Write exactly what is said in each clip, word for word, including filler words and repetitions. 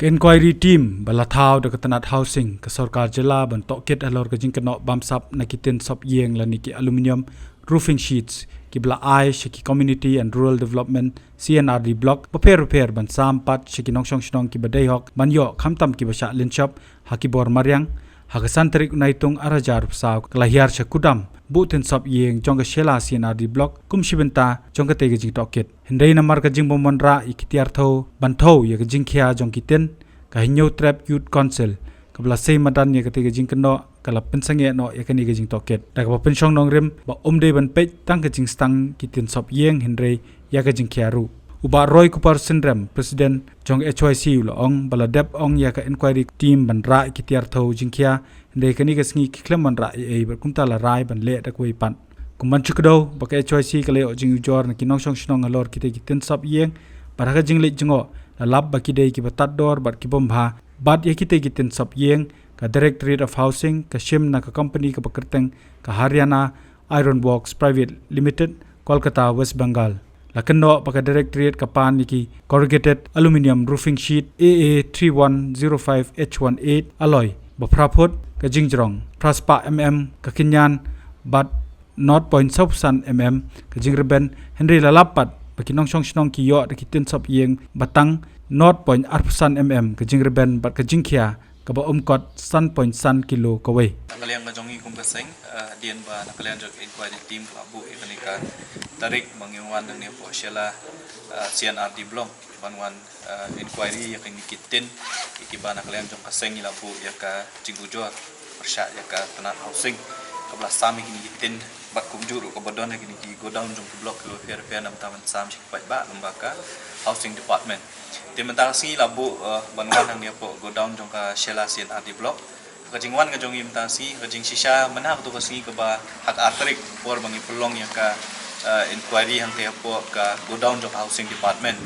Inquiry team ba la thaw da ka tnat housing ka sorkar jylla ban tohkit halor ka jingkynnoh bamsap na ki tin sop ïing lane ki aluminium roofing sheets kiba la ai sha ki Community and Rural Development C and R D Block bapher bapher ban sam pat sha ki nongshong shnong kiba dei hok ban ïoh khamtam kiba shah lynshop ha ki bor mariang, ha ka san tarik u Naitung ar hajar arphew saw ka la hiar sha kudam buh tin sop ïing jong ka Shella C and R D Block kum shi bynta jong katei ka jingtohkit. Hynrei namar ka jingbym wanrah ïa ki tiar thew ban thew ïa ka jingkhia jong ki tin, ka Hynñiewtrep Youth Council kaba la sei madan ïa katei ka jingkynnoh ka la pynsangeh noh ïa kane ka jingtohkit da kaba pynshong nongrim ba ym dei ban peit tang ka jingstang ki tin sop ïing hynrei ïa ka jingkhia ruh. U Bah Roy Kupar Synrem, President jong H Y C, u la ong ba la dep ong ïa ka inquiry team ban rah ïa ki tiar thew jingkhia, hynrei kane ka sngi ki khlem wanrah ei ei bad kumta la rai ban leh da kawei pat. Kum ban shu kdew ba ka H Y C ka la ïoh jingujor na ki nongshong shnong halor kitei ki tin sop ïing bad ha ka jingleit jngoh la lap ba ki dei kiba tad dor bad ki bym bha. Bad ïa kitei ki tin sop ïing ka Directorate of Housing ka shim na ka company kaba kyrteng ka Haryana Iron Works Private Limited, Kolkata, West Bengal. La kynnoh ba ka Directorate ka pan ïa ki corrugated aluminium roofing sheet A A three one zero five H one eight alloy ba phra phut, ka jingjrong phra spah mm ka kynñian bad nought point saw phew san mm ka jingrben, hynrei la lap pat ba ki nongshong shnong ki ïoh da ki tin sop ïing ba tang nought point arphew san mm ka jingrben bad ka jingkhia kaba ym kot san point san kilo kawei. Na ka liang ka jong ngi kum ka seng, eh, hadien ba na ka liang jong ka inquiry team ka la buh ïa kane ka tarik ba ngin wan hangne hapoh Shella, eh, C and R D Block ban wan, eh, inquiry ïa kine ki tin, ïa kiba na ka liang jong ka seng ngi la buh ïa ka jingujor pyrshah ïa ka tnat housing kaba la sam ïa kine ki tin bad kumjuh ruh kaba don ha kine ki godown jong ki block kiba pher pher na bynta ban sam sha ki paidbah lyngba ka Housing Department. Te mynta ka sngi la buh, eh, ban wan hangne hapoh godown jong ka Shella C and R D Block. Ka jingwan ka jong ngi mynta ka sngi, ka jingshisha mynta kato ka sngi kaba ha ka ar tarik por ba ngi pynlong ïa ka, eh, inquiry hangtei hapoh ka godown jong ka Housing Department.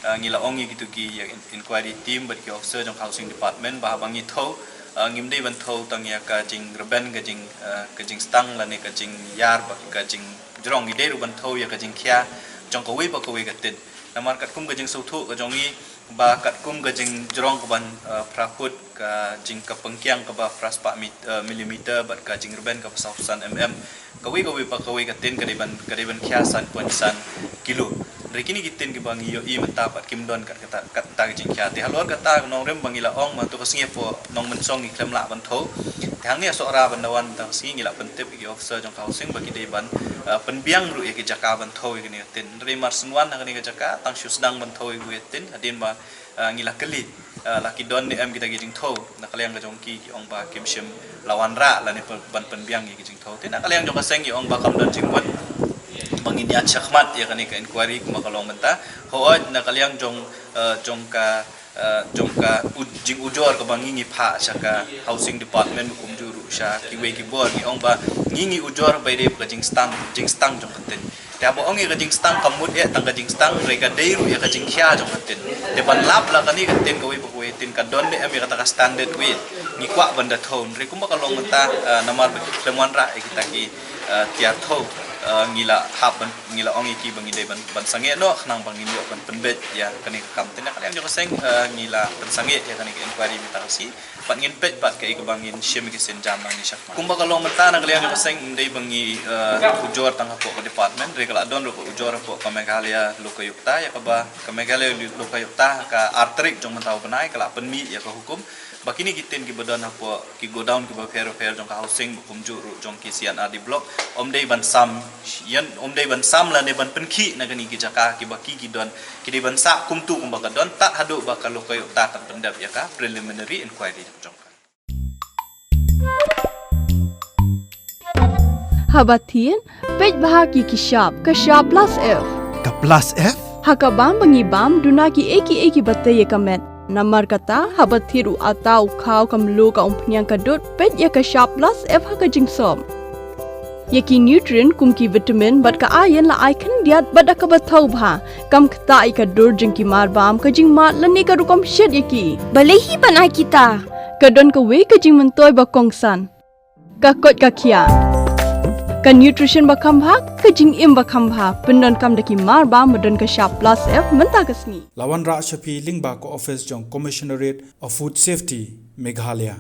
Eh, ngi la ong ïa kito ki ïa in-, inquiry team bad ki officer jong ka Housing Department ba haba ngi thew, eh, ngim dei ban thew tang ïa ka jingrben ka jing, eh, ka jingstang lane ka jingïar bad ka jingjrong, ngi dei ruh ban thew ïa ka jingkhia jong kawei pa kawei ka tin. Namar katkum ka jingsngewthuh ka jong ngi ba katkum ka jingjrong kaban, eh, phra phut, ka jing ka pengkiang kaba phra spah mit-, eh, millimeter bad ka jingrben kaba saw phew san mm, kawei kawei pa kawei ka tin ka dei ban, ka dei ban khia san point san kilo. Hynrei kine ki tin kiba ngi ïohi mynta pat kim don kat kata, kat kata ka jingkhia. Te halor kata ka nongrim ba ngi la ong ba to ka sngi hapoh Nongmynsong ngi khlem lah ban thew. Te hangne ha Sohra ban da wan mynta ka sngi ngi la pyntip ïa ki officer jong ka Housing ba ki dei ban, eh, pynbiang ruh ïa ki jaka ban thew ïa kine ki tin. Hynrei mar shen wan ha kane ka jaka tang shu sdang ban thew ïa kine ki tin hadien ba, eh, ngi la kylli, eh, la ki don ne em kita ki jingthew. Na ka liang ka jong ki, ki ong ba kim shym la wanrah lane pyn-, ban pynbiang ïa ki jingthew. Te na ka liang jong ka seng ki ong ba kam don jingmut ba ngin ïaid shakhmat ïa kane ka inquiry kumba ka long mynta. Hooid na ka liang jong, eh, jong ka, eh, jong ka u-, jingujor kaba ngi ngi phah sha ka Housing Department kumjuh ruh sha kiwei ki bor, ngi ong ba ngi ngi ujor ba dei ka jingstang, jingstang jong ka tin. Te haba ong ïa ka jingstang kam mut eh tang ka jingstang, hynrei ka dei ruh ïa ka jingkhia jong ka tin. Te ban lap la kane ka tin kawei pa kawei ka tin ka don ne em ïa kata ka standard weight, ngi kwah ban da thew. Hynrei kumba ka long mynta, eh, namar ba ki khlem wanrah ïa kita ki, eh, tiar thew, eh, ngi la hap ban, ngi la ong ïa ki ba ngi dei ban, ban sangeh noh khnang ba ngin ïoh ban pynbeit ïa kane ka kam. Te na ka liang jong ka seng, eh, ngi la pynsangeh ïa kane ka inquiry mynta ka sngi. Bad ngin peit bad kaei kaba ngin shim ïa ki sienjam nangne shakhmat. Kumba ka long mynta na ka liang jong ka seng ym dei ba ngi, eh, ujor tang hapoh ka department, hynrei ka la don ruh ka ujor hapoh ka Meghalaya Lokayukta, ïa kaba ka Meghalaya Lokayukta ha ka ar tarik jong mynta u bnai ka la pynmih ïa ka hukum ba kine ki tin kiba don hapoh ki godown kiba pher pher jong ka Housing ba kumjuh ruh jong ki C and R D Block ym dei ban sam, ïa, ym dei ban sam lane ban pynkhih na kine ki jaka kiba ki ki don, ki dei ban sah kumto kumba ka don tad haduh ba ka Lokayukta kan pyndep ïa ka preliminary inquiry jong ka. Haba thied, peit bha ki ki shap, ka shap plus F. Ka plus F? Ha ka bam ba ngi bam, duna kiei kiei kiba tei ïa ka met. Namar kata, haba thied u atta, u khaw, ka mluh, ka umphniang, ka dud, peit ïa ka shap plus F ha ka jingsop. Ïa ki nutrient kum ki vitamin bad ka iron la ai khyndiat bad da kaba thaw bha. Kam ktah ïa ka dur jong ki marbam, ka jingmad lane ka rukom shet ïa ki. Balei hi ban ai kita? Ka don kawei ka jingmyntoi ba kongsan. Ka koit ka khiah. Ka nutrition ba kham bha, ka jingim ba kham bha, pyndonkam da ki mar ba ma don ka shap plus F mynta ka sngi. La wanrah sha phi lyngba ka office jong Commissionerate of Food Safety, Meghalaya.